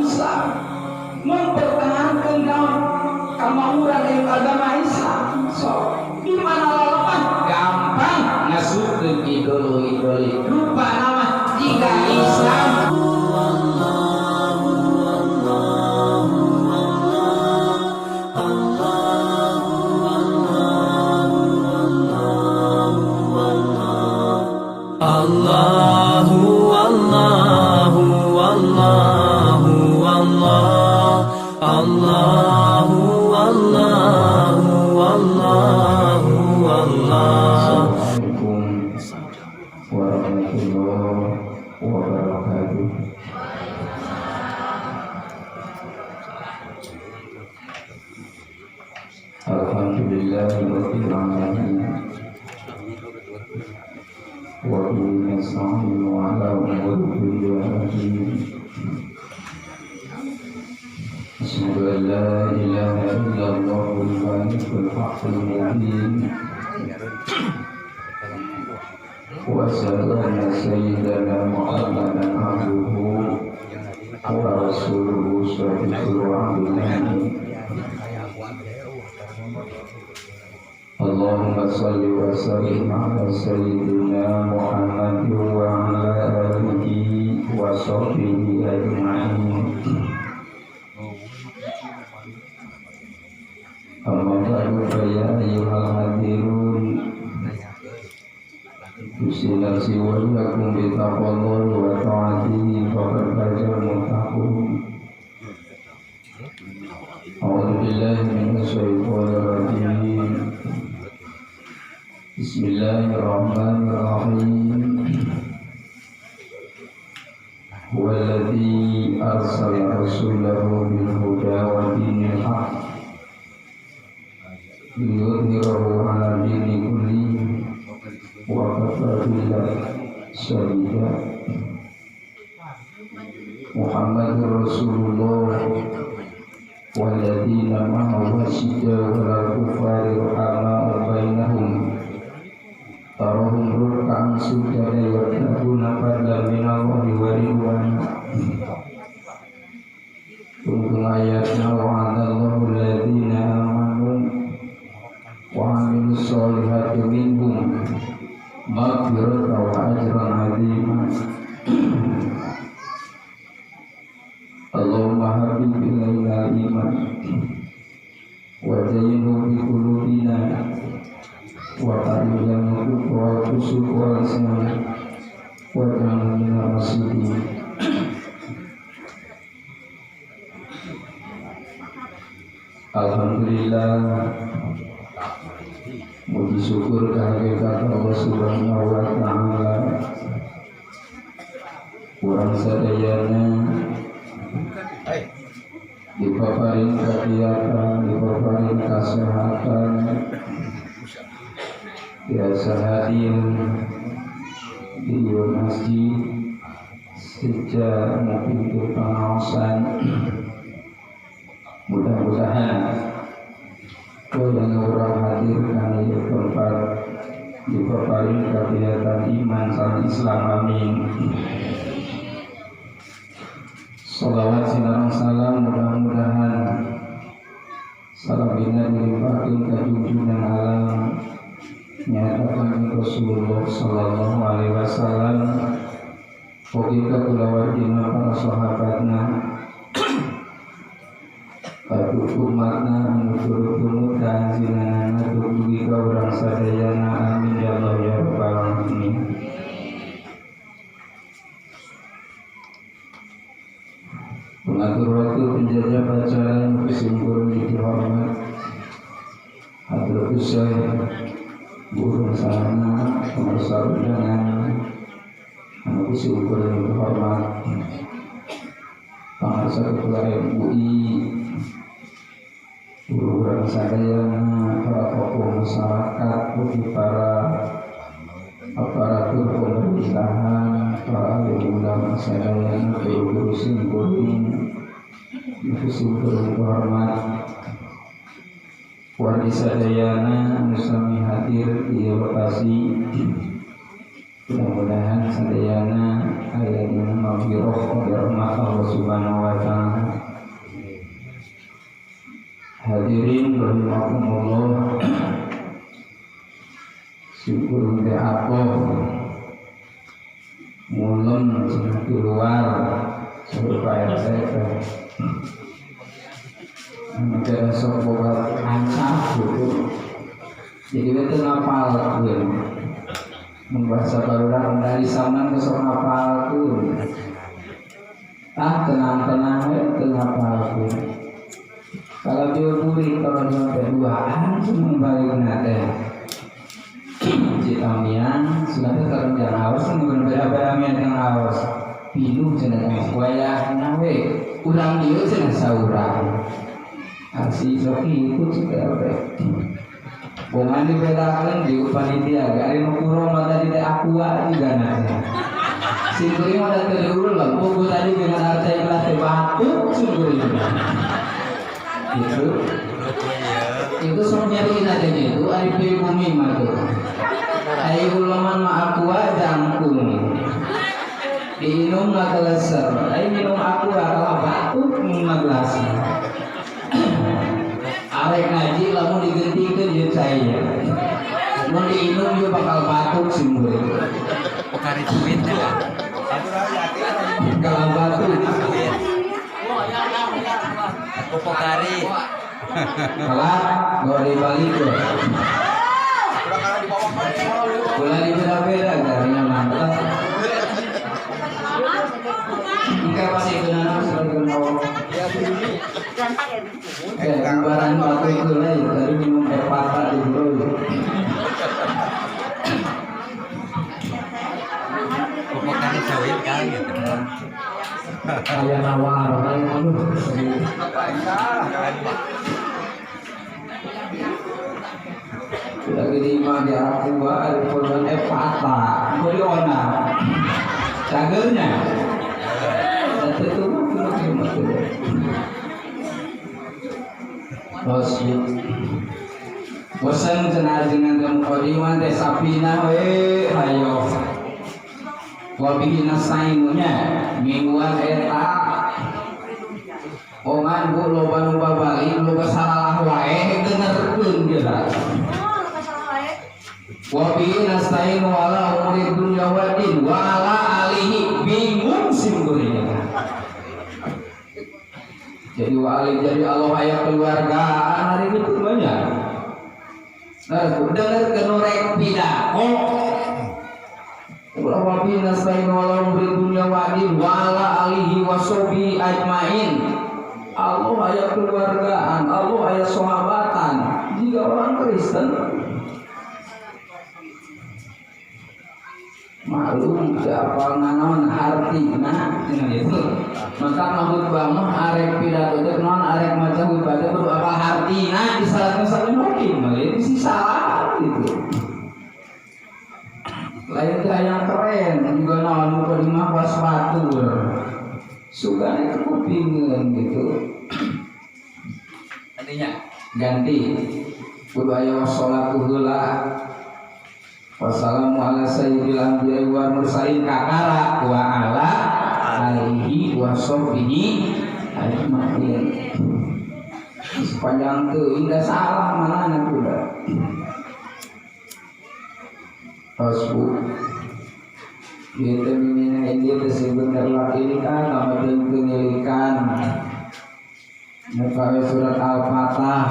Islam, mempertahankan naon, kamakmuran agama Islam. So di mana lemah gampang ngasupkeun ideologi-ideologi, lupa nama jika Islam. Allahu Allahu Allahu Allah Allahu Allahu Allahu Allah. Assalamualaikum warahmatullahi wabarakatuh. Alhamdulillahirabbil alamin. Wa bihi nasta'inu ala umuri dunya waddin. Asyhadu an la ilaha illallahul malikul haqqil mubin. Wa asyhadu anna sayyidana Muhammadan abduhu wa rasuluhu sadiqul wa'dil amin. Allahumma salli wa sallim ala sayyidina Muhammad wa ala alihi wa sahbihi ajma'in. Amma ba'du, fa ya ayyuhal hadirun, usi nafsi wa iyyakum bi taqwallahi wa ta'atihi faqad fazal muttaqun. A'udzu billahi minasy syaithanir rajim. Bismillahirrahmanirrahim. Huwallazi arsala rasulahu bil huda wa dinil haqq liyudhhirahu 'ala dini kullihi wa kafa billahi shahida. Muhammadur Rasulullah walladzina ma'ahu asyidda'u 'alal kuffari ruhama'u bainahum tarahum ruk'an sujada yabtaguna fadlan minallahi wa ridwana. Tungtung ayatna wa'adallahu alladzina amanu wa 'amilus solihati minhum maghfiratan wa ajran 'azima. Allahumma habib ilaina iman wa zayyinhu fi qulubina wa qadilana kufra wal fusuq wal isyan wa ja'alna minar rasyidin. Alhamdulillah, muji syukur kehadirat Allah Subhanahu wa ta'ala. Kurang sadayana dipaparin kegiatan, dipaparin kesehatan, biasa hadir di masjid sejak pintu pengawasan. Mudah-mudahan yang orang hadir karena di tempat dipaparin kegiatan iman sang Islam, amin. Salawat sinar salam mudah-mudahan salabina dilimpahin ke junjungan alam nyatakan Rasulullah Sallallahu Alaihi Wasallam, ugi ka kulawargina, para sahabatna, katu umatna anu turut tumut zinanana dugi ka urang sadayana, amin ya Allah ya rabbal alamin. Pengatur waktu penjajah bacaan kesimpulan dihormat Hadratus Syekh Guru Sarana pemirsa undangan anu kesimpulan dihormat Pangarsa Ketua MUI, guru urang sadayana, para tokoh masyarakat, ugi para aparatur pemerintahan, para ahli ulama sadayana, guru simkuring, simkuring hormat, wargi sadayana anu sami hadir di lokasi. Mudah-mudahan sadayana aya dina maghfirah wa rahmat Allah Subhanahu wa ta'ala. Hadirin rahimakumullah. Syukur teh apa mulem cenah di luar suruh Pak RT teh. Mungkin sok boga ancak gitu. Jadi itu ngapalkeun. Membahasa barudak dari saman ke sok ngapalkeun. Ah tenang-tenang we teu ngapalkeun. Kalau dia buri kalau sampai duaan cuma balik teh. Citamian sudah teh kalau jangan haus bukan beda-beda mian yang haus. Pinuh cenah teh wayahna we urang dieu cenah saurang. Asih sok ikut sudah teh. Bongan dibedakan di panitia, gari nu kuro mah tadi teh aqua juga na. Singkuring mah teh diurul, buku tadi dengan arca ikhlas teh batuk singkuring. Gitu. Itu sok nyariin aja gitu, ari bumi mah tuh. Ai uleman mah aqua jangkung. Diinum mah keleser, ai minum aqua kalau batuk mah gelas. Arek ngaji lamun digentikeun ieu cai. Mun diinum ieu bakal batuk singkuring. Pokari duit ya. Kalau batuk. Pokari. Kalah gak dibalik tuh. Bola dibeda-beda jarinya mantap. Enggak pasti kenal sebagai kenal. Kayak bubaran batu itu lah, tadi minum air patah di bro. Pokari duit kan gitu. Kayak nawar, kayak aduh. Lagi di imah di Aqua ada korban patah, beri ona, cagernya. Dan itu terus bosan cenah dengan kamu teh sapina we hayo. Wabihi nastainunya mingguan eta oman bu loba nu babalik loba salah wae dengerkeun geura. Wabihi nastainu ala umuri dunya wa din wa ala alihi bingung simkuring. Jadi wa ali jadi Allah aya keluargaan hari itu banyak. Nah, dengerkeun rek pidato. Wabihi nasta'inu ala umuri dunya wa din wa ala alihi wa sahbihi ajmain. Allah aya keluargaan, Allah aya sahabatan. Jika orang Kristen maklum siapa naon hartina gitu. Maka khutbah mah arek pidato teh naon arek maca khutbah teh kudu apa hartina disalatkeun sampe makin mah itu sih salah gitu. Lain teh yang keren juga naon muka di mah was batur. Sugane kupingeun gitu. Artinya ganti kudu aya wassalatu heula. Wassalamu ala sayyidil anbiya'i wal mursalin kakara wa ala alihi wa sahbihi ajmain. Sepanjang teu indah salah mana kuda. Hasbu ieu teh mimina ieu teh sebentar laki kan nama pengilikan muka surat Al-Fatah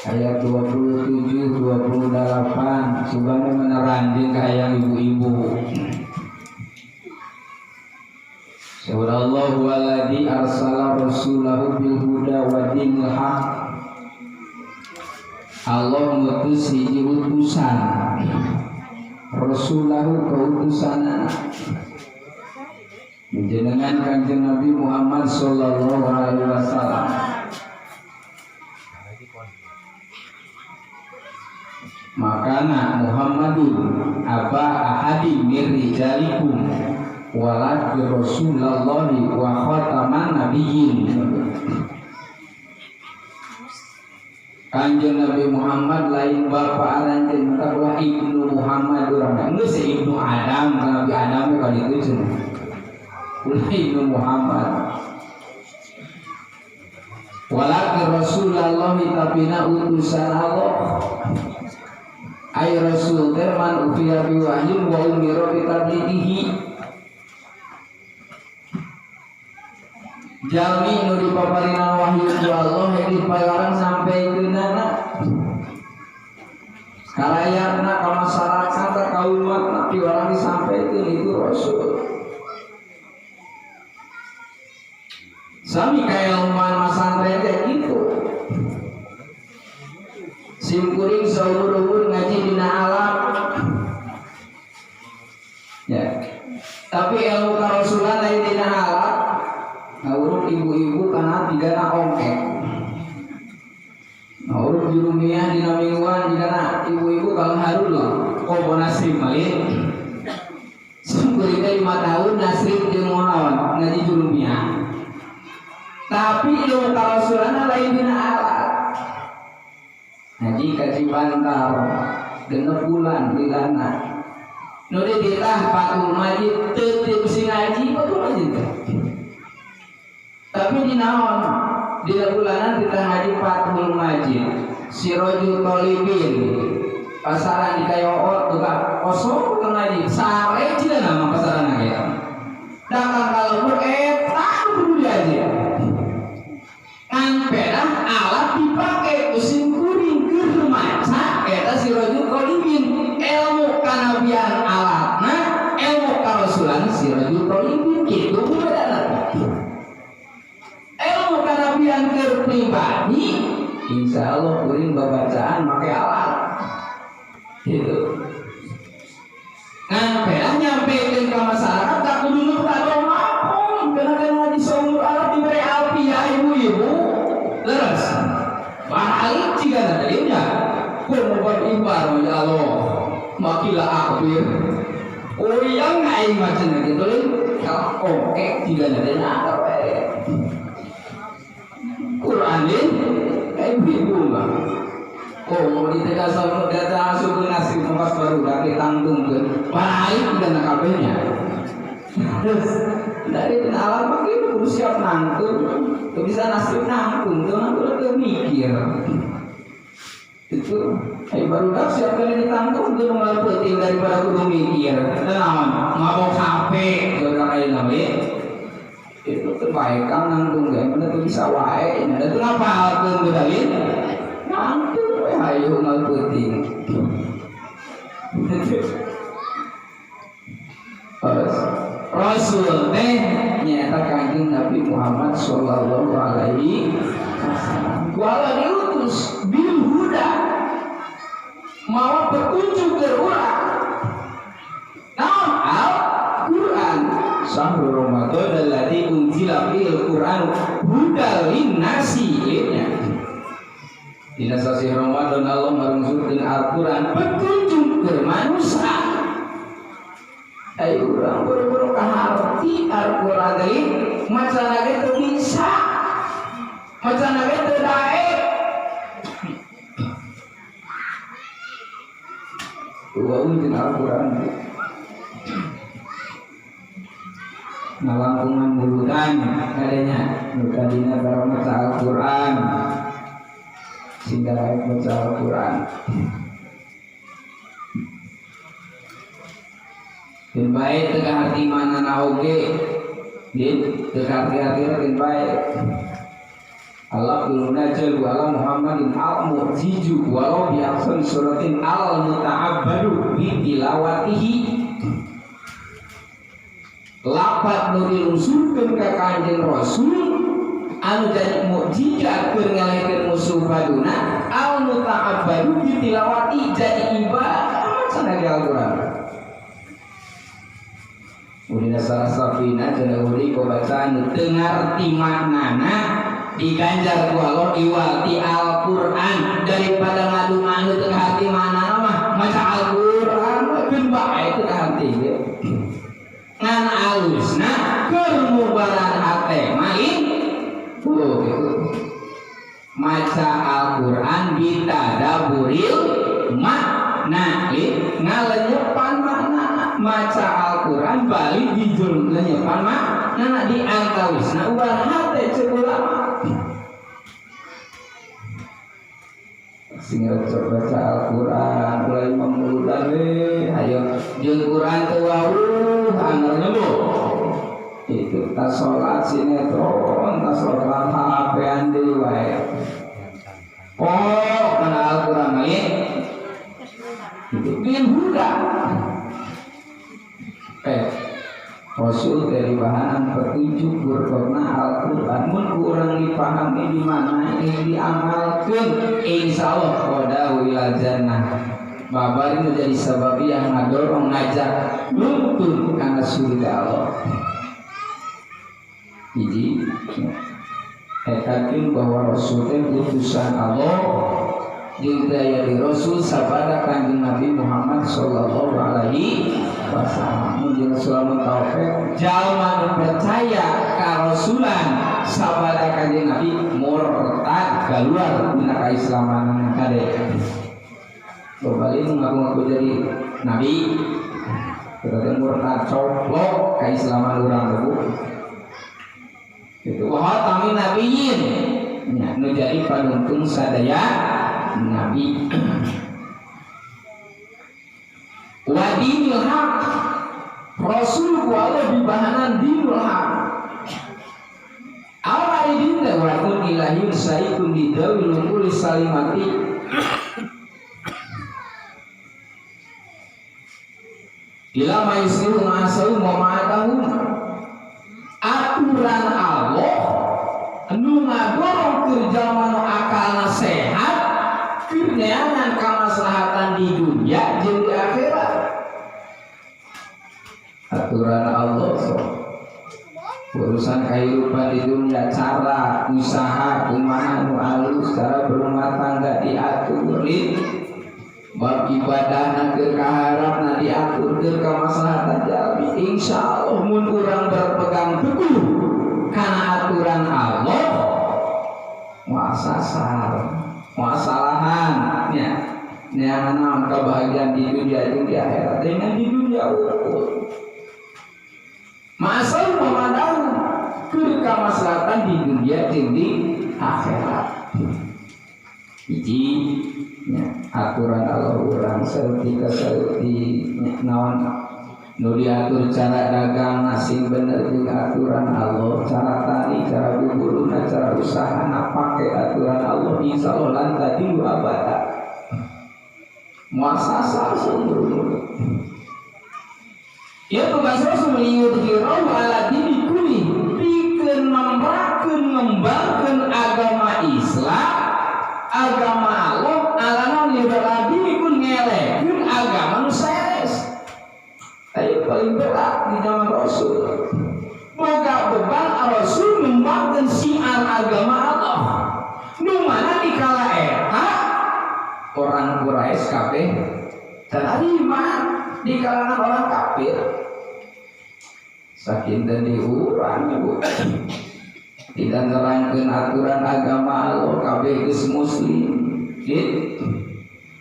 ayat 27 28 subhana meneranjing kayak ibu-ibu. Surah Allah waladzi arsala rasulahu bil huda wa dinil haq. Allah ngutus hiji utusan rasulahu kautusanana jenengan Kanjeng Nabi Muhammad sallallahu alaihi wasallam. Makana Muhammadun aba ahadi mir rijalikum walad Rasulullahi wa khataman nabiyyin. Kanjeng Nabi Muhammad lain bapak aranjeun maka ulah Ibnu Muhammad urang geus Ibnu Adam Nabi Adam kali itu cenah. Ulah Ibnu Muhammad. Walakin Rasulullah tapina utusan Allah. Ay Rasul teh man ufiya bi wahyin wa umira bi tablighihi. Jalmi nu dipaparinan wahyu ku Allah yang dipalarang sampaikeunana karayatna ka masyarakat ka umatna piwarang disampaikeun itu Rasul. Sami kailmuan masantren teh kitu. Simkuring saumur-umur ngaji dina alam. Ya. Tapi ilmu karasulan lain dina alam. Ngawuruk ibu-ibu kana tigana ongkek. Ngawuruk jurumiah dina mingguan digana ibu-ibu kalau harul komo nasib malih. Simkuring teh 5 tahun nasib jeung naon ngaji jurumiah. Tapi ilmu karasulan lain dina alat. Ngaji ka Cibantar 6 bulan lilana. Nu dititah Fathul Majid teu teu ngaji Fathul Majid teh. Tapi di naon dina bulanan ditah ngaji Fathul Majid Sirojul Tholibin pasaran di Kayoot tukang kosong tukang ngaji sare cina nama pasaran ge. Datang ka lembur eta kudu diaji. Ngan pedah alat dipake ku simkuring keur maca eta Sirojul Tholibin ilmu kanabian alatna ilmu karasulan Sirojul Tholibin kitu bedana. Ilmu kanabian keur pribadi insyaallah kuring babacaan make alat gitu. Ngan pedah nyampekeun ka masyarakat tak kudu nu kadomakom karena kan ngaji saumur alat dibere alfiah ibu-ibu leres balik jika dalilnya kumu beribar ya Allah makila akbir oyang aing macam gitu lin oke jika dalilnya Quran lin ibu-ibu mah oh di tengah sama data suku nasi tempat baru kaki tanggung baik dan kabehnya. Terus dari alam pakai kudu siap nangtung, tuh bisa nasib nangtung, tuh nangtung tuh mikir. Itu, baru dah siap kali ditangtung tuh malah penting daripada kudu mikir. Tenang, mabok HP, tuh kayak nabi. Itu kebaikan nangtung ya, mana tuh bisa wae, ada tuh ngapalkeun tuh dalil. Nangtung we hayu ngal penting. Rasul teh nyata Kanjeng Nabi Muhammad sallallahu alaihi wasallam. Ku Allah diutus bil huda mawa petunjuk ke urang. Naon Al-Qur'an syahrul Ramadan alladzi unzila fil Qur'an hudal linnasi nya. Dina sasih Ramadan Allah ngarungsurkeun Al-Qur'an petunjuk ke manusia. Ayo urang boro-boro kaharti Al-Qur'an deui macana ge teu bisa. Macana ge teu daek. Dua ujung Al-Qur'an. Ngalangkungan mulutan adanya nu tadina barang maca Al-Qur'an. Sing daek maca Al-Qur'an. Dan baik tengah hati mana naoge, din tengah hati hati baik. Allah munajjal ala Muhammadin al mu'jiju walau bi ahsan suratin al muta'abbadu bi tilawatihi. Lapat nu dilungsurkeun ka Kanjeng Rasul anu jadi mukjizat keur ngalehkeun musuh paduna al muta'abbadu bi tilawati jadi ibadah cenah di Al-Qur'an. Udina salah safina cenah uli bacaan teu ngarti maknana diganjar ku Allah iwal ti Al-Qur'an daripada ngadu-ngadu teu ngarti maknana mah maca Al-Qur'an keun bae teu ngarti ge. Ngan alusna keur mubaran hate mah gitu. Maca Al-Qur'an bitadaburil makna ngalenyepan makna maca Al-Qur'an balik dijul lenyepan makna di antawisna ubar hate ceuk ulama. Sing resep baca Al-Qur'an ulah mamuludan we ayo jeung Qur'an teu wawuh angger nyebut itu tas salat sinetron tas salat HP-an deui wae. Oh, kana Al-Qur'an mah itu bil huda. Rasul dari bahanan petunjuk berkorna Al-Quran mun kurang dipahami di mana yang diamalkan insya Allah qadahu ila jannah babari menjadi sebab yang ngadorong ngajak nuntun karena surga Allah. Hiji etakeun bahwa Rasul teh utusan Allah jeung daya di Rasul sabada Kanjeng Nabi Muhammad sallallahu alaihi wasallam. Mun jeung Rasul taufik jalma nu percaya ka rasulan sabada Kanjeng Nabi murtad keluar dina kaislaman kade. Balik ngaku-ngaku jadi nabi kita murtad coplok kaislaman urang teh. Itu wa khatamin nabiyyin nya nu jadi panuntung sadaya nabi. Wa dinil haq Rasul ku Allah dibahanan dinul haq. Awal din teh wa kun ilahi saikum bidawil umuri salimati. Ila ma yuslihu ma'asahu wa ma'atahu. Aturan Allah nu ngadorong keur jalma nu akalna sehat keur neangan kamaslahatan di dunia jeung di akhirat. Aturan Allah so. Urusan kehidupan di dunia cara usaha kumaha nu alus cara berumah tangga diatur bab ibadah keur kaharapna diatur keur kamaslahatan jalmi. Insyaallah mun urang berpegang teguh kana aturan Allah muasasar muasalahan nya neangan naon kebahagiaan di dunia jeung di akhirat dengan di dunia ukur masal memandang keur kamaslahatan di dunia jeung di akhirat. Hiji nya aturan Allah urang saeutik ka saeutik nya naon nu diatur cara dagang masing bener jeung aturan Allah, cara tani, cara buburuna, cara usaha na pake aturan Allah insyaallah lan tadilu abada. Muasasah sungguh. Ya tugas Rasul liyudhirahu ala dini kulli pikeun membrakeun ngembangkeun agama Islam, agama Allah ala naon liyudhirahu dini kun ngelekeun agama nu sanes. Ayo paling berat di zaman Rasul. Boga beban Rasul ngembangkeun syiar agama Allah. Nu mana dikala eta orang Quraisy kabeh terima di kalangan orang kafir. Sakinten diurang ibu. Tidak nerangkeun aturan agama Allah kabeh geus muslim. Gitu.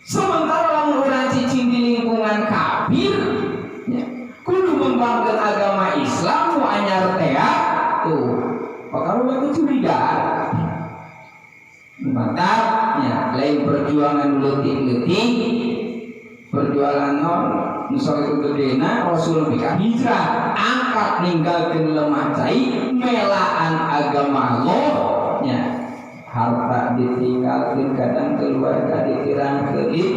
Sementara lamun urang cicing di lingkungan kafir ya, kudu membanggakan agama Islam nu anyar teh tuh. Maka urang curiga. Mantapnya lain perjuangan leutik-leutik perjuangan non nu sakitu gedena Rasul bika hijrah angkat ninggalkeun lemah cai melaan agama Allah nya harta ditinggalkeun kadang keluarga ditirangkeun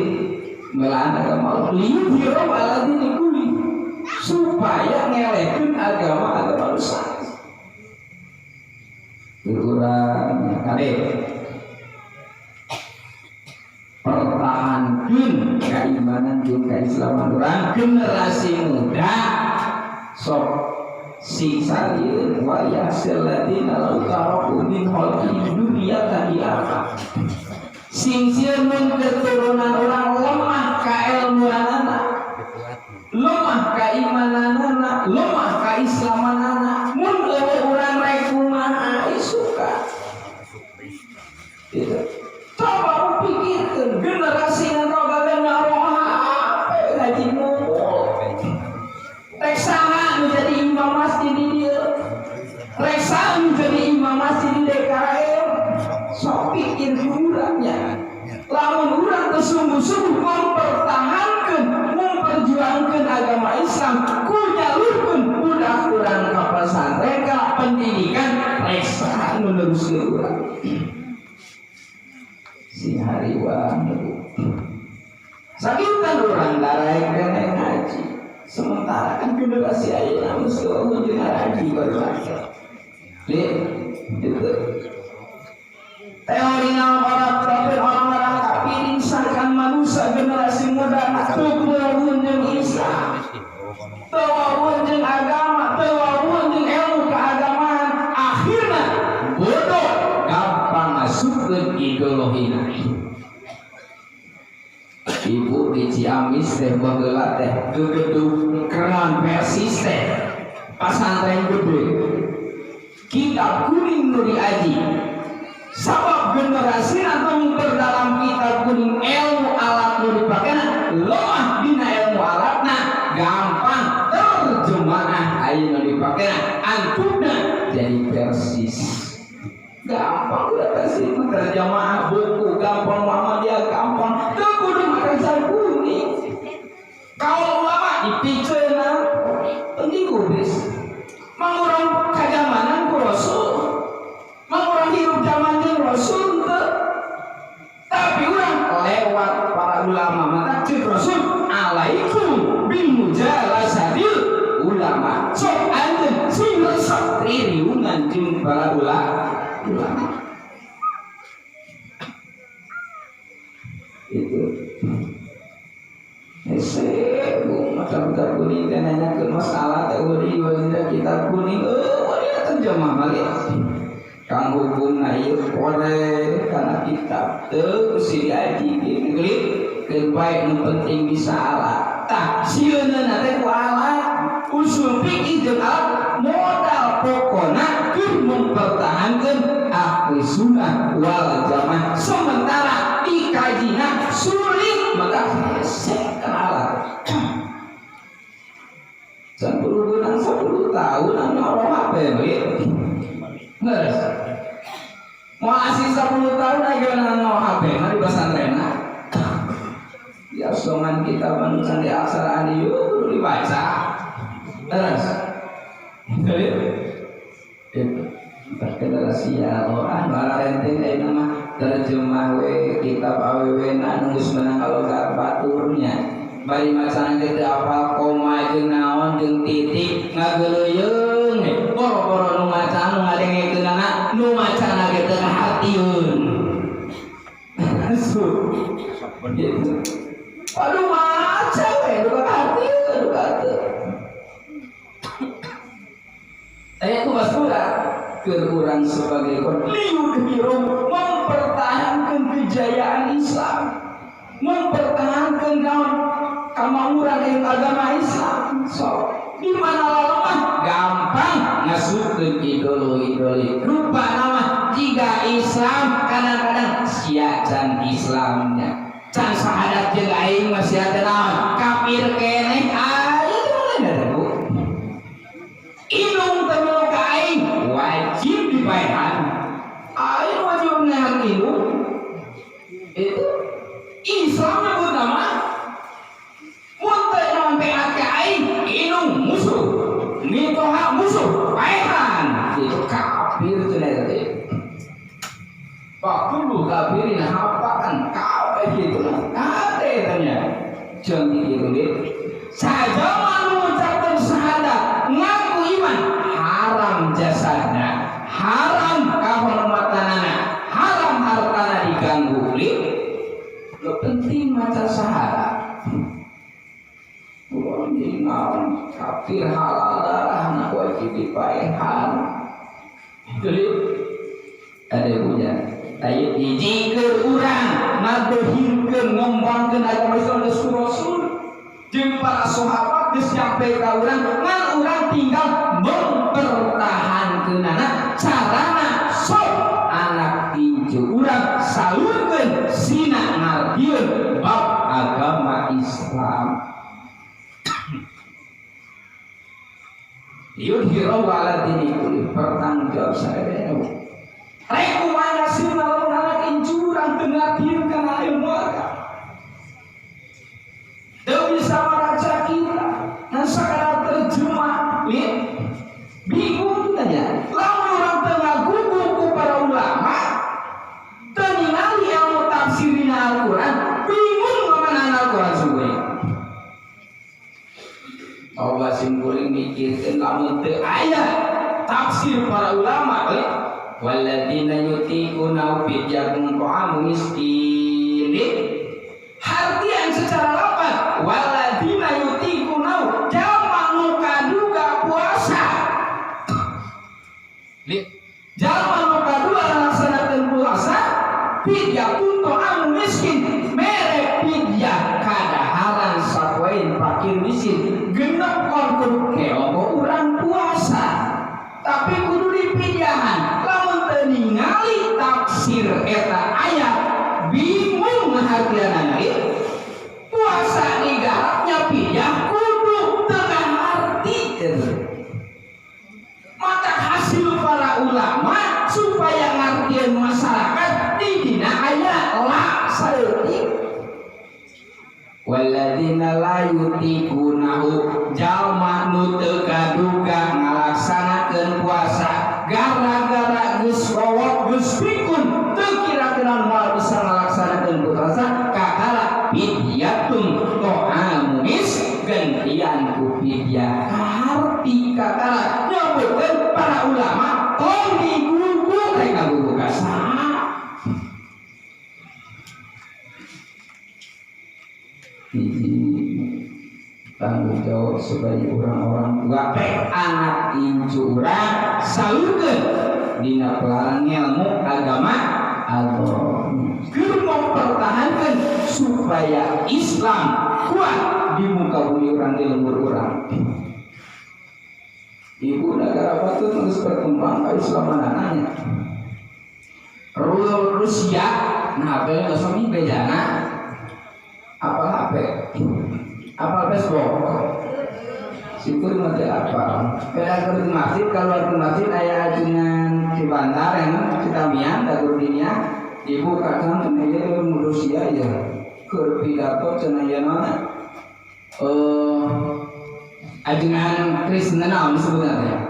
melaan agama Allah liyudhirahu ala dini kulli supaya ngelekeun agama-agama nu sanes. Urang kade pertahankeun keimanan jeung keislaman urang generasi muda sok sing salieun wa yasil ladina law taraku min khalqihim dunyatan apa sing sieun mun keturunan urang lemah kailmuanana lemah keimananana lemah keislamanana mun eueuh urang rek kumaha isuka gitu. Coba pikirkan generasi yang gagal ngaroha apa ngaji ngumpul rek saha nu jadi imam masjid di dieu rek saha nu jadi imam masjid di DKM sok pikir urangnya lamun nu neruskeun urang. Sing hariwang sakitan urang daraek keneh ngaji. Sementara kan generasi ayeuna geus eueuh jeung ngaji baru. Lihat itu. Teori para kafir, orang-orang kafir sangkan manusia generasi muda teu wawuhun jeung Islam, teu wawuhun jeung agama, teu wawuhun jeung ilmu keagamaan, akhirna bodoh gampang masukkeun ideologina. Ibu di Ciamis teh baheula teh gegedug keran Persis teh pasantren gede, kitab kuning nu diaji. Sabab generasi atau memperdalam kitab kuning, ilmu alat nu dipakena lemah dina ilmu alatna, gampang terjemahan ayeuna dipakena antupna jadi Persis. Gampang udah Persis mah terjemahan buku gampang, Muhammadiyah gampang, teu kudu make kuning. Kalau ulama dipiceuna penting kubis mangurang kajamanan ku Rasul, mangurang hirup zaman jeung Rasul teu, tapi urang lewat para ulama. Maka cek Rasul, alaikum bil mujalasatil ulama, sok anjeun sing resep ririungan jeung para ulama. Itu hese bu macam kitab kuning teh nanya ke masalah teori wajib kitab kuning eueuh terjemah balik kang hukum na ieu kore kana kitab teu kusi diaji kitu gelit keun bae nu penting bisa alat. Tah sieunna teh ku alat usul fikih jeung alat modal pokona keur mempertahankeun ahli sunnah wal jamaah. Sementara dikajina sulit, maka hese kana alat. 10 bulan 10 tahun anu HP beli. Geus. Mau asih 10 tahun aja nang HP mah di pesantren. Ya songan kita anu can di aksara ieu kudu dibaca. Terus. Jadi itu generasi ya orang malah renteng ayeuna mah terjemah we kitab awewe na nu geus meunang kalau baturnya. Bari macana teh teu apal koma jeung naon jeung titik ngageuleuyeung boro-boro nu maca nu ngadengekeunana nu macana ge teu kahartieun. Gitu. Aduh maca we nu kahartieun duka teu. Aya ku basura keur urang sebagai liudhiru mempertahankan kejayaan Islam, mempertahankan naon kamauran yang agama Islam. So di mana lemah gampang ngasupkeun ideologi-ideologi rupa nama jika Islam kadang-kadang sia can Islamnya can sahadat jeung aing mah sia teh naon kafir keneh aya teh mana teh Bu indung teh milu ka aing wajib dipaehan aing wajib menahan indung. Itu Islam nyebut nama mun teu naon PAK aing indung musuh mitoha musuh paehan itu kafir cenah teh. Fakulu kafirin hapakan kabeh gitu kade tanya jeung kitu ge sajama nu ngucapkeun syahadat ngaku iman haram jasadna, haram kahormatanana, haram hartana diganggu. Li lo penting maca syahadat urang jadi naon kafir halal darahna wajib dipaehan. Jadi ada punya ayo hiji keur urang ngadohirkeun ngembangkeun agama Islam geus ku Rasul jeung para sahabat geus nyampe ka urang, ngan urang tinggal mempertahankeunana carana sok anak incu urang salurkeun sina ngartieun bab agama Islam. Yudhiru ala dini kulli pertanggung jawab saya. Rek kumaha sih lamun anak incu urang teu ngartieun kana ilmu agama. Teu bisa maraca kita, ngan sakadar terjemah, lihat bingung tanya. Lamun urang teu ngagugu ku tafsir para ulama walladzina yutiquna fidyatun ta'amu miskin. Hartian secara lafaz walladzina yutiquna jalma nu kaduga puasa. Jalma nu kadua ngalaksanakeun puasa fidyatun ta'amu miskin mere fidyah kadaharan sapoeun fakir miskin genep kon keobo urang puasa tapi kudu dipidyahan. Lamun teu ningali tafsir eta ayat bingung ngahartianana. Puasa digarapnya pidyah kudu teu ngaharti. Maka hasil para ulama supaya ngartieun masyarakat di dina aya la saeutik walladzina la yutiqunahu jalma nu teu kaduga ngalaksanakeun puasa gara-gara geus rowok geus pikun teu kira-kira moal bisa ngalaksanakeun puasa kakala fidyatun ta'amu mis gantian ku fidyah kaharti kakala nyebutkeun para ulama tong digugu rek ngagugu ka saha. Hiji tanggung jawab sebagai orang-orang tua anak incu urang salurkeun dina pelarang ilmu agama Allah keur mempertahankan supaya Islam kuat di muka bumi urang di lembur urang. Ibu negara batu terus berkembang ke Islam anaknya. Rusia, nah apa yang suami bejana apa HP, apa Facebook, syukur mati apa. Kada ke masjid, kalau ke masjid ayah ajengan Cibantar yang Citamian, dagur dinya, ibu kacang cenah ieu Rusia ya, keur pidato cenah ieu naon? Ajengan Kristen naon sebenarnya?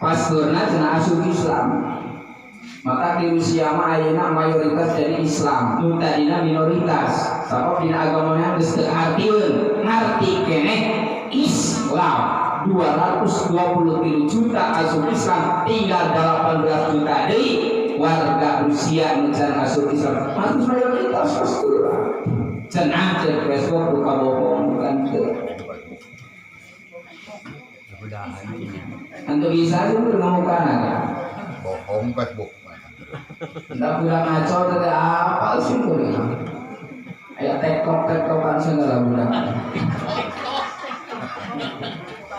Pasturna cenah asup Islam. Maka di Rusia mah ayeuna mayoritas jadi Islam, nu tadina minoritas. Sabab dina agamana geus teu hartieun, ngarti keneh Islam. 223 juta asup Islam, tinggal 18 juta deui warga Rusia nu can asup Islam. Masuk mayoritas pastur. Cenah cek Facebook buka bohong bukan teu. Antu bisa sih ngamukan ya. Bohong Facebook. Entah budak ngaco tidak apa sih kuring. Aya tektok-tektokan segala budak.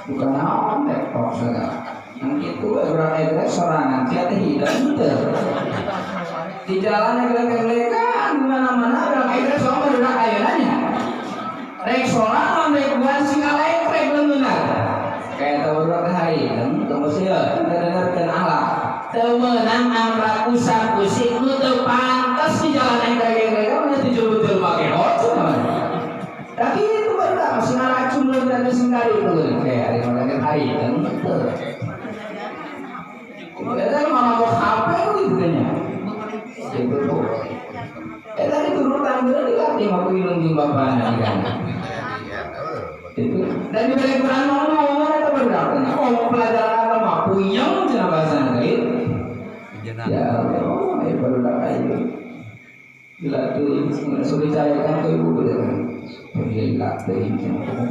Bukan naon tektok segala. Yang itu urang egrek sorangan sia teh hidung teu. Di jalan egrek-egrekan di mana-mana urang egrek sorangan budak ayeuna nya. Rek sorangan rek buan sing alegrek leungeunna. Kayak tau budak teh hidung teu mesti dengarkeun akhlak. Teu meunang amrak usang-usik nu teu pantes di jalan egrek-egrek mah teu make hot cenah. Tapi itu baru masih ngaracun leungeun sengkari itu kayak hari orang hari teu. Eta mah mau HP gitu nya. Itu tuh. Eta diturutan bener dilatih mah ku indung jeung bapana kan. Itu dan diberi Quran ngomong eta baru tanya. Oh pelajaran agama puyeng cenah bahasana gitu. Ya Allah, ayo baru ayo. Dilatih sudah cairkan ke ibu gitu. Dilatih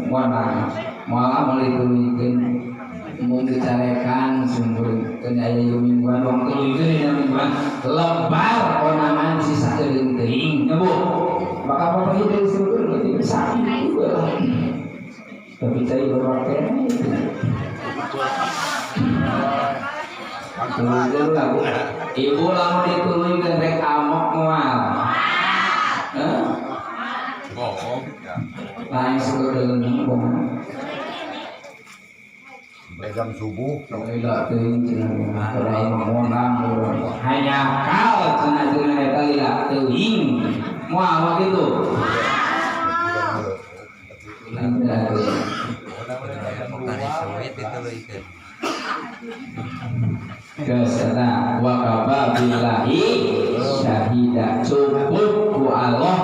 mana malah mulai tuluykeun mun dicarekan sumber aya mingguan wong tuluykeun dina mingguan lebar konangan sisa teuing teuing nya Bu. Maka bapak ieu disebut berarti sakit juga lah. Tapi cai berpakaian itu. Tuluykeun lah Bu. Ibu lamun dituluykeun rek amok moal. Hah? Bohong. Lain sekedar bohong. Jam subuh. Lila teuing cenah urang ngomong hanya kal cenah cenah eta lila teuing moal mah kitu. Pokari suwit dituluykeun. Kesana wa kafa billahi syahida cukup ku Allah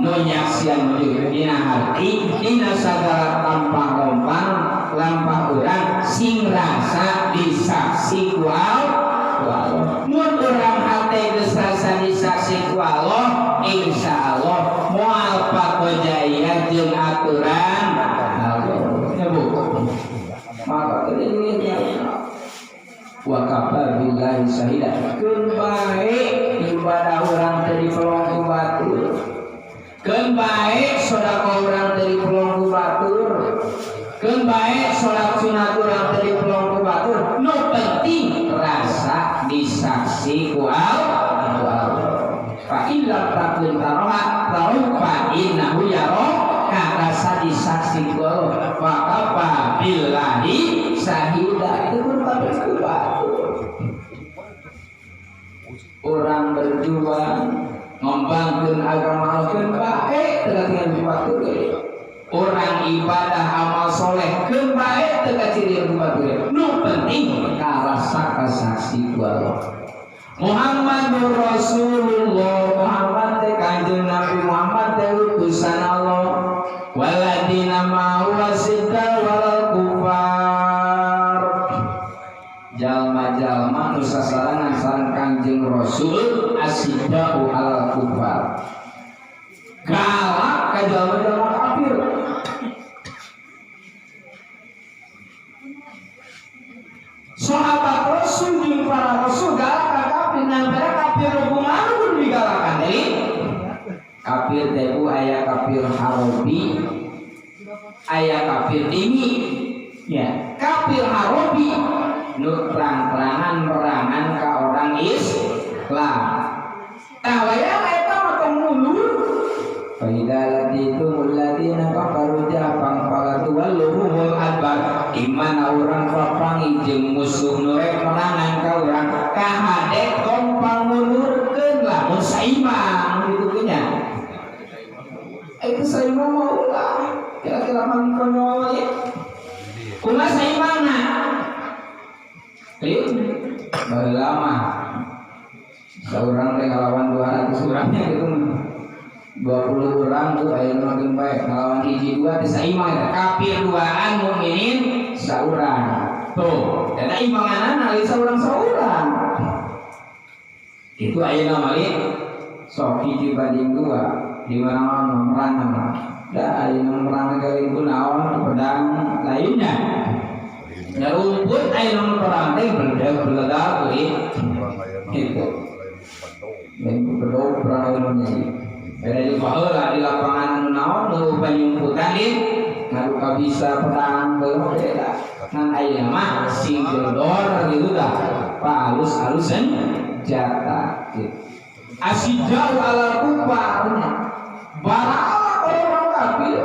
nu nyaksian dina hati dina sagala tampang-tampang Lampah urang sing rasa disaksi ku Allah. Mun urang hate geus rasa disaksi ku Allah, insyaallah moal pakojaya jeung aturan Allah. Ya Bu. Maka tadi wa kafa billahi syahida. Keun bae ibadah urang teh dipelong ku batur. Keun bae sedekah urang teh dipelong ku batur. Keun bae salat sunat urang teh dipelong ku batur. Nu penting rasa disaksi ku Allah. Fa illam takun taroha taruh fa innahu yaraka, rasa disaksi ku Allah. Fa kafa billahi syahida. Itu pun kabeh ku batur. Orang berjuang ngembangkeun agama Allah keun bae teu katingal ku batur. Orang ibadah amal soleh keun bae teu kacirian ku batur. Nu penting karasa kasaksi ku Allah. Muhammadur Rasulullah, Muhammad teh Kanjeng Nabi Muhammad teh utusan Allah. Waladina ma'ahu wasidda wal kufar. Jalma-jalma nu sasarangan sareng Kanjeng Rasul asiddau alal kufar. Galak ka jalma-jalma kafir. Sahabat Rasul jeung para rasul galak ka kafir, ngan pada kafir hubungan kudu digalakan deui. Kafir teh bu aya kafir harobi, aya kafir dini. Ya, kafir harobi nu terang-terangan merangan ka orang Islam. Tah wayahna eta mah tong mundur. Fa idza laqitumul ladzina kafaru jahfan fala tuwalluhumul adbar. Di mana urang papanggih jeung musuh nu rek merangan ka urang, kahade tong pangmundurkeun lamun saiman kitu nya. Itu saiman mah ulah kira-kira mang konyol ya. Kumaha saimangna? Liut baheula mah saurang teh ngalawan 200 urangnya gitu mah. 20 orang tuh aya nu makin baik ngalawan hiji dua teh saimang eta kafir duaan mukminin saurang. Tuh, eta imanganana lain saurang-saurang. Itu ayeuna mah sok hiji banding dua di mana-mana merangan. Da ayeuna merangan gawe ku naon pedang lainnya. Ya rumput ayeuna perang teh beledak-beledak euy. Gitu. Lain bedog perang ayeuna jadi. Beda di baheula di lapangan anu naon nu panyumputan di ngadu kabisa pedang baheula beda. Ngan ayeuna mah sing gedor gitu dah. Palus-alus senjata gitu. Asidau ala kufar barala orang kafir.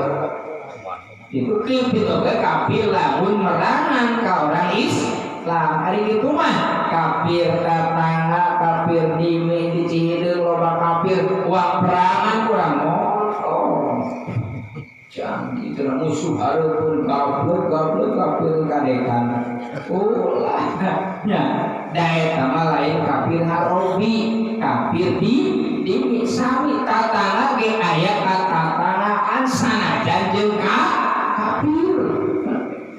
Itu gitu ke kafir lamun merangan ka orang Islam. Hari itu mah kafir tetangga, kafir dimi di Cihideung loba kafir, wah perangan kurang oh. Canggih cenah musuh hareupeun gablek-gablek kafir kadekan. Ulah nya da eta mah lain kafir harobi, kafir di dimi sami tatangga ge aya katatanggaan sanajan jeung kafir.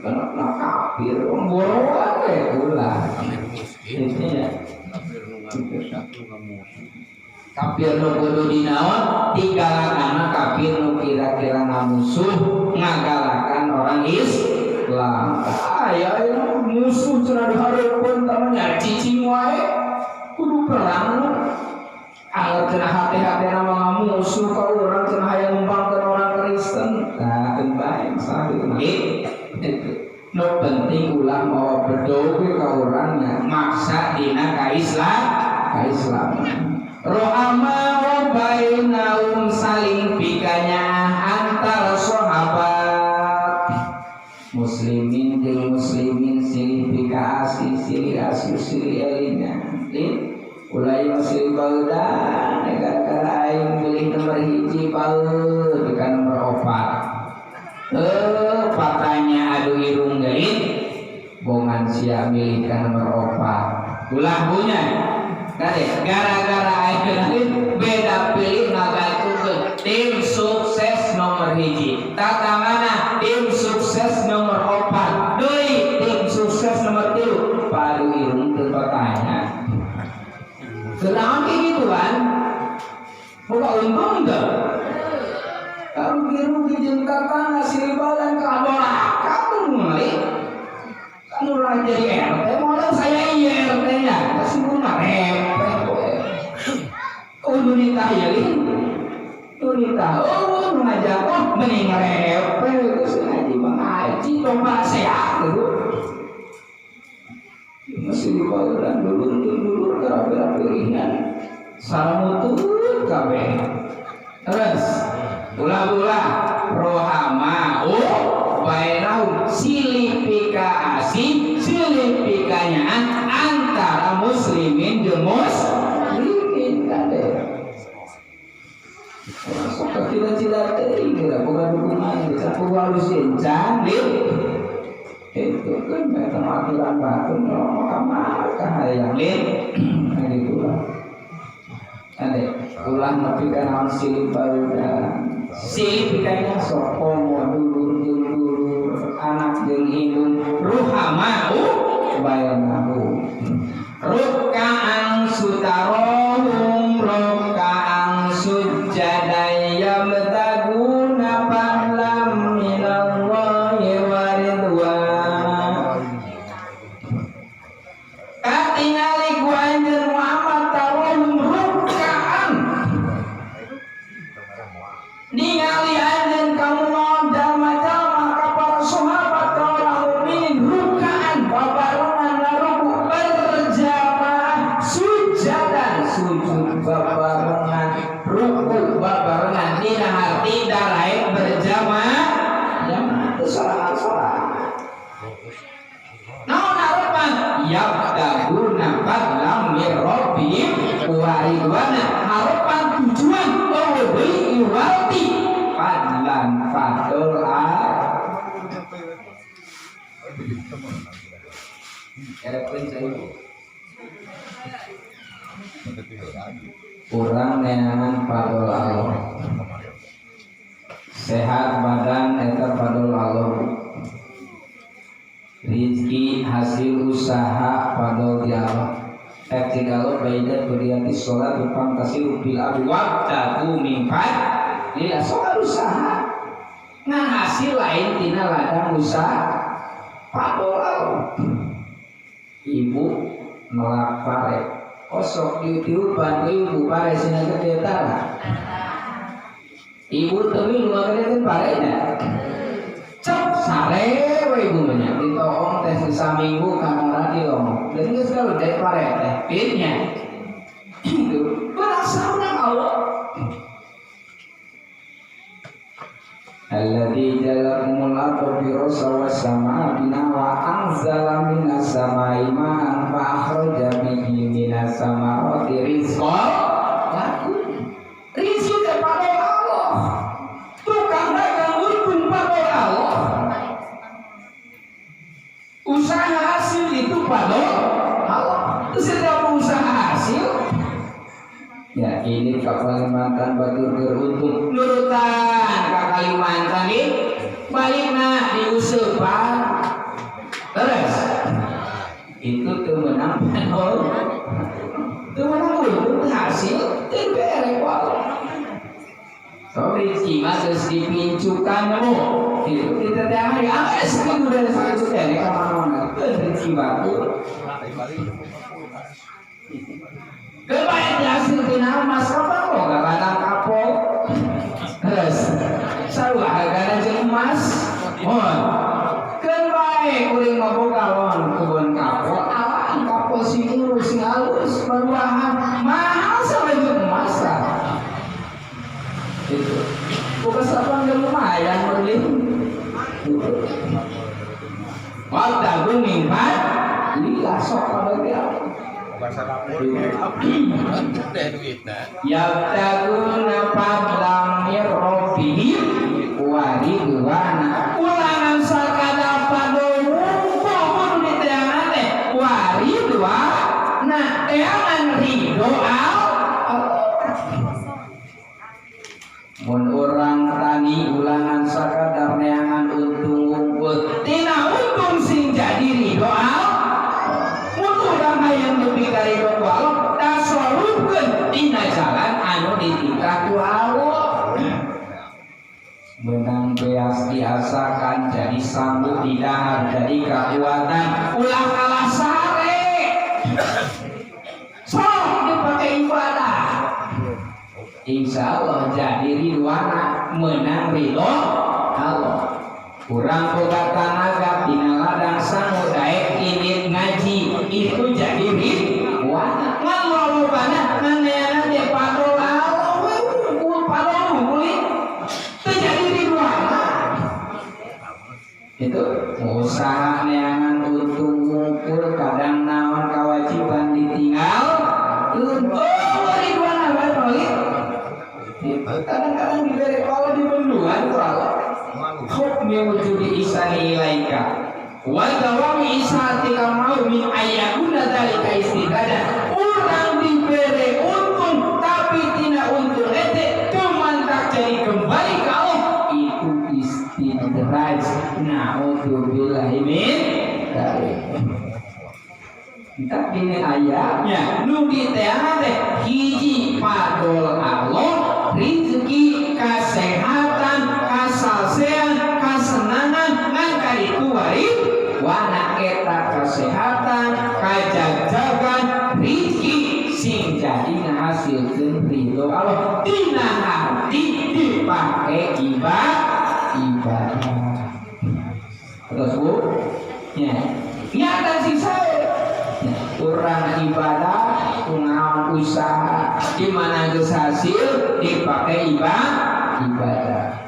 Kenapa kafir boroan we ulah. Kafir miskin. Itu ya. Kafir nu ngamusuh, nu ngamusuh. Kafir nu kudu dinaon digalakan kafir nu kira-kira ngamusuh ngagalakan orang Islam. Aya musuh cenah dihareupeun tamanya cicing wae kudu perang. Angger cenah hate-hatena mah ngamusuh ka urang cenah hayang ngembangkeun orang Kristen. Tah keun bae masalah itu mah. Itu. Nu penting ulah mawa bedog we ka urangnya maksa dina ka Islam, ka Islam. Rohama wa bainahum saling pikanya antar sahabat. Muslimin jeung muslimin silih pika asih, silih asuh, silih elina. Lin ulah ieu silih baeudan gara-gara aing milih nomor 1 baeud ka nomor 4. Patanya adu irung geuit bongan sia milih ka nomor 4. Ulah punya. Kade gara-gara aing beda pilih ngagatukeun tim sukses nomor 1. Tatangana tim sukses nomor 4. untung teu? Rugi-rugi jeung tatangga silibalan ka doraka meuli. Kan urang jadi RT modal saya iya RT nya kasih mah repeh we. Kudu nitah ya lin. Kudu nitah oh nu ngajak oh mending repeh geus ngaji mah ngaji domba sehat gitu. Masih dibaluran dulur dulur kerapi-rapi ringan. Salamutut kabeh. Terus ulah-ulah rohama oh bainahum silipika asih silipikanya antara muslimin jeung muslimin kade. Sok cila-cila teuing geura boga dukungan sapu halus encan itu kan mereka aturan batu nyolong kamar kahayang lin gitu lah. Ade ulah nepi ka naon silip barudak silip kayaknya sok komo dulur jeung dulur anak jeung indung ruhama bainahu ruka'an sutarohum ruka'an sujadan yabtaguna fadlan minallahi wa ridwana. Katingali ku anjeun Muhammad tarohum ruka'an ningali anjeun kamu jalma-jalma ka para sahabat ka orang mukminin ruka'an babarengan ngaruku berjamaah sujadan sujud babarengan ruku babarengan dina harti dalain berjamaah jamaah itu sorangan-sorangan. Naon harapan yabtaguna fadlan min rabbihim wa ridwana, harapan tujuan eueuh deui iwalti fadlan fadl a urang neangan fadl Allah sehat badan eta fadl Allah rizki hasil usaha fadl di Allah. I'tidalu baina qiyati sholat wa tasiru bil ardi wabtagu min fadlillah. Sholat usaha ngan hasil lain tina ladang usaha fadl Allah. Ibu melak pare osok diutiupan ku ibu pare sina gede tara. Ibu teu lu ngagedekeun parena. Cep sare we ibu mah nya ditoong teh saminggu kamara di lomok. Jadi geus gede pare teh pitnya. Itu berasal Allah. Alladzi ja'alakumul arda firasyan was samaa binaa wa anzala minas samaa'i ma'an fa akhraja bihi minas samarati rizqan lakum. Rizki teh pada Allah. Tukang dagang untung pada Allah. Usaha hasil itu pada Allah. Setiap usaha hasil ya ini ke Kalimantan batur beruntung nurutan ke Kalimantan ini balikna diuseupan terus itu teu meunang panol teu meunang untung hasil teu bere ku Allah. So rezeki mah geus dipincukan mu gitu kita teh mah ya geus kitu dari sakitu teh ka mana-mana teu rezeki batur. Kebaik hasil tina emas kapan boga ladang kapok. Terus sarua hargana jeung emas. Mohon. Keun bae kuring mah boga lawan kebun kapok, alaan kapok sing urus sing halus baruahan mahal sampe jeung emas lah. Itu. Boga sapan ge lumayan meuli. Gitu. Wa min fadlillah sok kabeh. Yabtaguna fadlan min rabbihim wa ridwana. Ulangan sakada fadl wungkul di teangan teh wa ridwana teangan ridho Allah. Mun urang tani ulangan sakadar neangan untung wungkul tina untung sing jadi ridho Allah. Mun urang hayang nepi ka ridho ku Allah tasorupkeun dina jalan anu dititah ku waktu didahar jadi kekuatan ulah kalah sare sok dipakai ibadah, insya Allah jadi ridwana, menang ridho Allah. Kurang boga tanaga tina ladang sangu daek indit ngaji, itu jadi ridwana. Ngan lolobana ngan neangan teh padol Allah we unggul, padol unggul teu jadi ridwana. Itu usaha neangan untung ngumpul, kadang naon kewajiban ditinggal. Oh, ridwana bae paling itu kadang-kadang diberi kalau di bendungan ku Allah hukmi wujudi ihsani ilaika wa dawami isatika mau min ayyakuna dzalika istidraja. Urang diberi untung tapi tidak untung ete cuman tak jadi kembali ke Allah, itu istidraj. Na'udzubillahi min dzalik. Kita gini ayatnya nu diteangan teh hiji padol Allah, rezeki, kesehatan, kasalsean, kasenangan, ngan kaditu waris wana eta kesehatan, kajagjagan, rezeki sing jadi ngahasilkeun ridho Allah tina hati dipake ibadah. Terus bu ya nyata sih saya kurang ibadah kunaon usaha di mana geus hasil dipakai ibadah.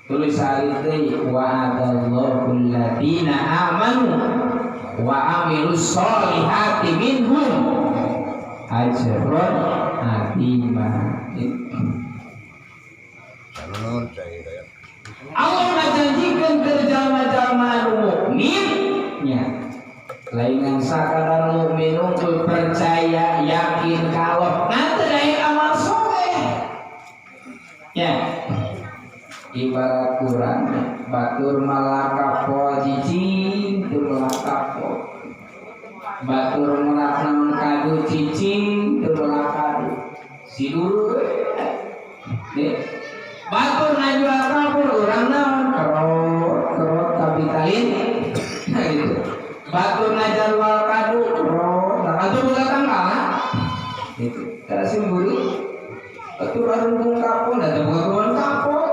Tulis hari teh wa'adallahu alladziina amanu wa amilus solihati minhum ajran azima. Nuhun cai daya. Allah ngajanjikeun ke jalma-jalma anu mukmin nya. Lain sakadar mukmin unggul percaya yakin kalau nanti dari amal soleh. Ya. Ibarat kurang batur malaka pol cicing teu melaka pol. Batur merak naon kadu cicing teu melak kadu. Si dulu we. Batur ngajual kapur urang naon kerot kerot kapitalin. Nah gitu. Batur ngajual kadu kerot, nah kadu boga tanggal gitu. Kada simburi. Batur arungkung kapur, da boga kebon kapur.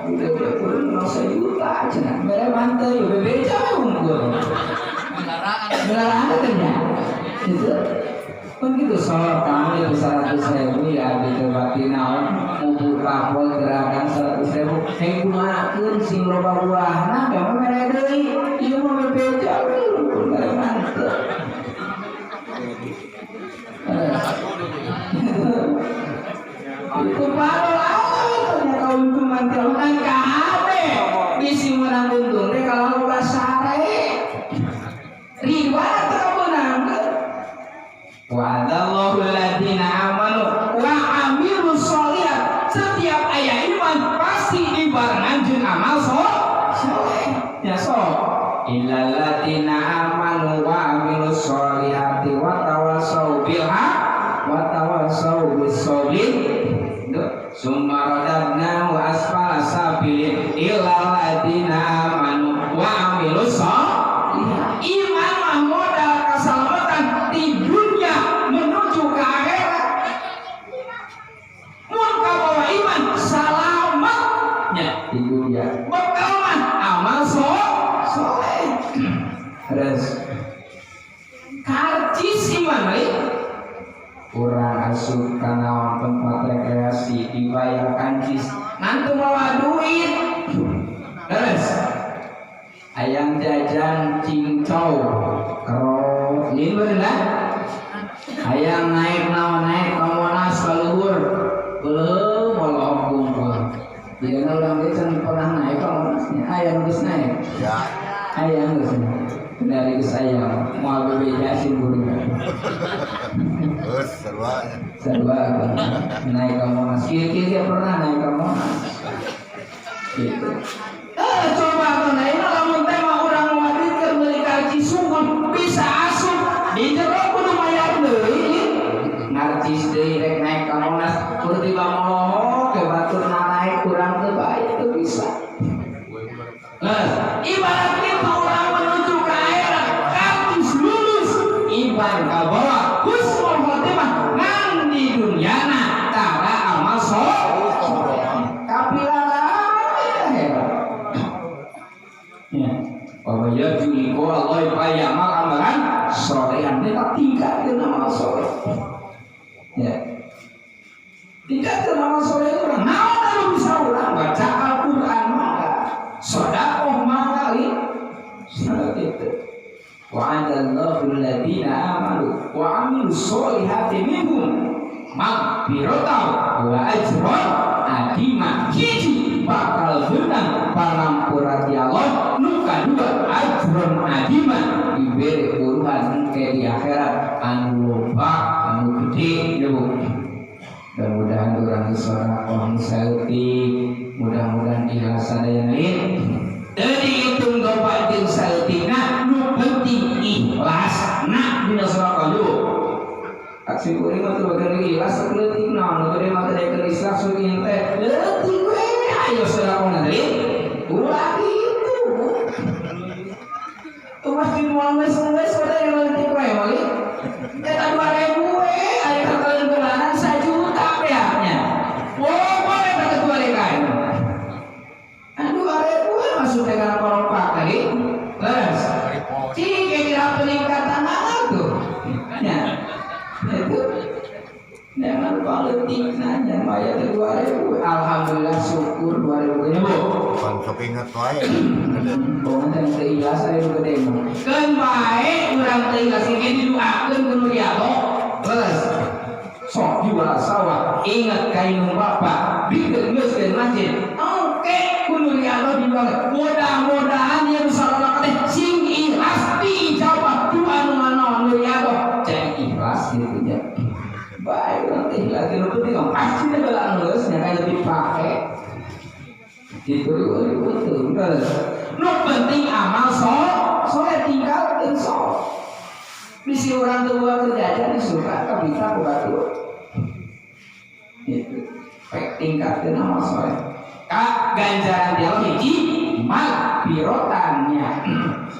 Udah udah kurang menang sejuta cenah. Mere mantai bebeja we unggul. Belaraan teh nya. Gitu. Kan gitu soal kami itu 100.000 ya gitu bakti naon ngumpul kapol gerakan 100.000 heng kumahakeun sing loba buahna ge mah mere deui ieu mah bebeja we unggul mere mantep. Itu padol Allah itu keuntungan teh kan kabeh bisi menang untung teh kalau loba sare ridwan teu kabeunang. Wa'adallahu alladziina amanu wa amilus sholihat. Setiap aya iman pasti dibarengan jeung amal soleh. Ya sok illal ladzina amanu wa amilus sholihati wa tawasau bil haq wa tawasau bis sabri. Summa radadnahu asfala safilin illal ladzina amanu wa amilus sholihat. Iman mah modal keselamatan di dunia menuju ke akhirat. Mun kabawa iman selamatnya di dunia. Bekal mah amal soleh. Terus karcis iman we. Urang asup kana tempat rekreasi dibayar kancis ngantu mawa duit. Terus ayam jajan cincau kerot lin bener ayam naik naon naik ka Monas ka luhur belum molok kumpul. Jadi orang ge can pernah naik ka Monasnya ayam geus naik Ya. Ayam geus naik dari geus ayam moal bebeja sim kuring. Geus sarua. Sarua naik ka Monas kieu-kieu ge pernah naik ka Monas gitu. Coba tuh naik lamun teh mah urang moal keur meuli karcis sungguh bisa asup di jero kudu mayar deui ngarcis deui rek naik ka Monas kudu tiba molohok ke batur naik kurang teu bae teu bisa. Gitu. Wa'adallahu alladziina aamanu wa 'amilus sholihati minhum maghfiratan wa ajran 'adzima. Hiji bakal menang pangampura ti Allah, nu kadua ajran 'adzima, dibere buruhan engke di akhirat anu loba, anu gede ya Bu. Mudah-mudahan urang sedekah saeutik, mudah-mudahan ikhlas sadayana ieu. Teu dihitung loba jeung saeutikna, nu penting ikhlasna dina sedekah lu. Aksi kuring mah teu bagian ikhlas leutik naon, nu gede mah teh daekeun ikhlas ieu teh leutik we ayo sedekahna teh. Ulah kitu. Tuh pasti moal geus-geus pada yang leutik we mah. Eta 2000 we aya kalian bulanan 1 juta nya. Oh, boleh kata 2000. Aduh, 2000 we masuk ke kana koropak tadi. Terus, cik kira peningkatan tuh. Ya. Itu jangan lupa leutik nanya maya teh 2000. Alhamdulillah syukur 2000 nya Bu. Pan sok inget wae. Bongan teh teu ikhlas aya nu gede mah. Keun bae urang teu ikhlas engke didoakeun ku nu riado. Terus sok jual sawah, ingat ka indung bapak, bikin geuskeun masjid. Oke, ku nu riado didoakeun. Mudah-mudahan ieu nu sarana teh sing ikhlas diijabah doa nu manaon nu riado. Cek ikhlas gitu nya. Baik urang teh ikhlas nu penting mah pasti teh belaan geus nya kayak dipake. Itu itu terus. Nu penting amal soleh tinggalkeun sok. Bisi orang tua kerja disuka kabita ku batur. Gitu. Baik tingkatkeun amal soleh. Ka ganjaran dia hiji magfirotannya.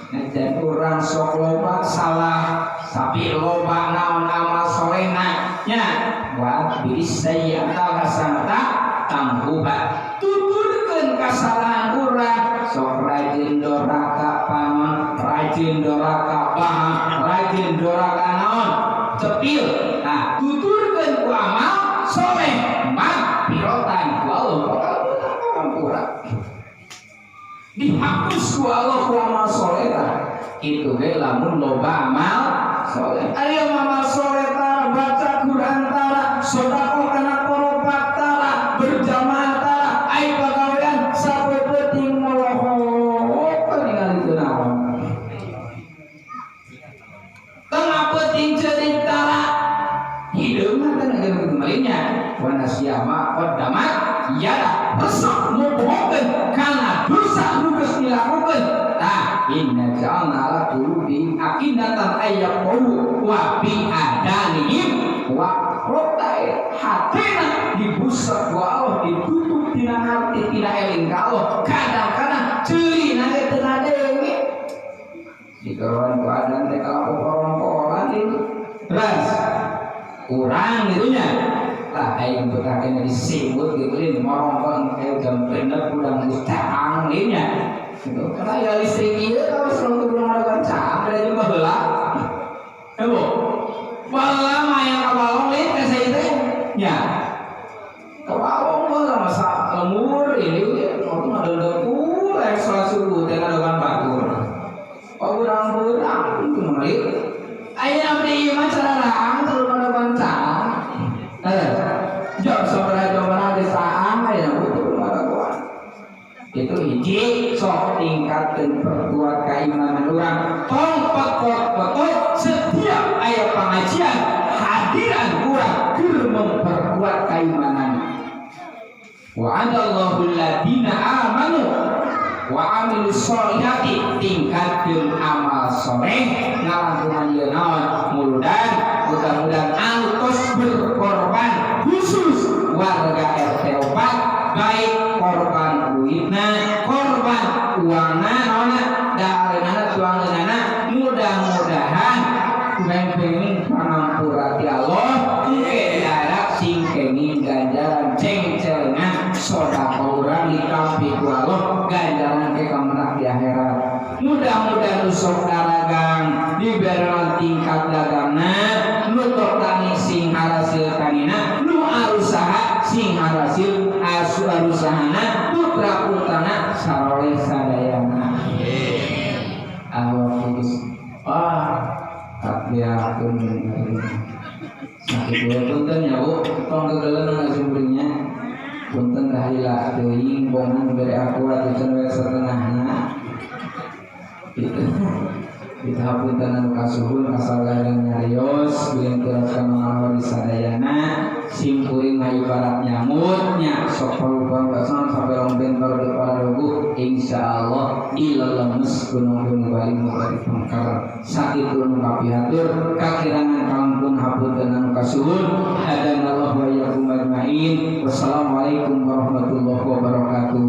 Nah, dan orang sok loba salah tapi loba naon amal solehna nya wa bisayyi'atal hasanata tamhuha. Tuturkeun kasalahan urang sok rajin doraka panon, rajin doraka paham, rajin doraka naon cepil. Nah, tuturkeun ku amal soleh magfirotan ku Allah bakal ampura. Dihapus ku Allah ku amal soleh tah. Itu ge lamun loba amal soleh. Ayo amal soleh tara, baca Quran tara, sedekah kana koropak tara, berjamaah tara, ai pagawean sampai penting molohok ningali teu naon. Tengah penting ceurik tara, hideung mah teh geus kembalinya. Wa nasyama qaddamat yada, resep mopohokeun kana dosa nu geus dilakukeun. Tah, inna ja'alna ala qulubihim akinatan ayyaqulu wa bi adanihim wa rotai hatena dibusak ku Allah, ditutup tina hati tina eling ka Allah. Kadang-kadang ceuli na ge teu ngadenge. Digawan ku adan teh kalapo korong-koran itu. Terus kurang gitu nya. Lah aing betakeun disimut gitu lin morongkon kayak jam genep udah geus caang lin nya. Gitu. Karena ya listrik ieu kalau serong teu urang ada caang ada jeung baheula. Ya Bu. Baheula mah aya kabalong lin ka saya teh nya. Kabalong baheula masa lemur ini waktu ngadengkul aya salat subuh teh ngadogan batur. Urang-urang itu mah ieu. Aya abdi ieu mah cararaang teu ngadogan caang. Eh, jam sabaraha jam sabaraha geus saang aya butuh ngadagoan. Itu hiji sok tingkatkeun perkuat keimanan urang. Tong pekot-pekot setiap aya pengajian hadiran urang keur memperkuat keimanan. Wa adallahu alladziina aamanu wa amilus sholihati, tingkatkeun amal soleh ngalangkungan ieu naon muludan. Mudah-mudahan anu tos berkorban khusus warga RT 4 baik korban duitna, korban uangna, naonna dahareunana tuangeunana, mudah-mudahan penging pangampura ti Allah engke diharap sing kenging ganjaran cengcelengan sedekah urang ditampi ku Allah ganjaran ke kamenak di akhirat. Mudah-mudahan nu sok dagang dibere tingkat dagangna, nu tok tani sing harasil tanina, nu arusaha sing harasil asu arusahana, putra putrana saroleh sadayana. Putus. Ah, kabeakeun sakit we. Punten ya, Bu, tong gegeleun sumbernya. Punten dah, lila teuing bongan bere aku atuh can we setengahna gitu. Kita hapunten anu kasuhun, kasalahan nyarios bilih teras ka di sadayana. Sim kuring mah ibarat nyamutnya, sok palupa kasan sampai lomben baru para insyaallah ila lemes gunung gunung bali bali pengkar. Sakitu nu kapihatur, kakirangan kalangkun hapunten anu kasuhun. Hadanallahu wa iyyakum ajmain. Wassalamualaikum warahmatullahi wabarakatuh.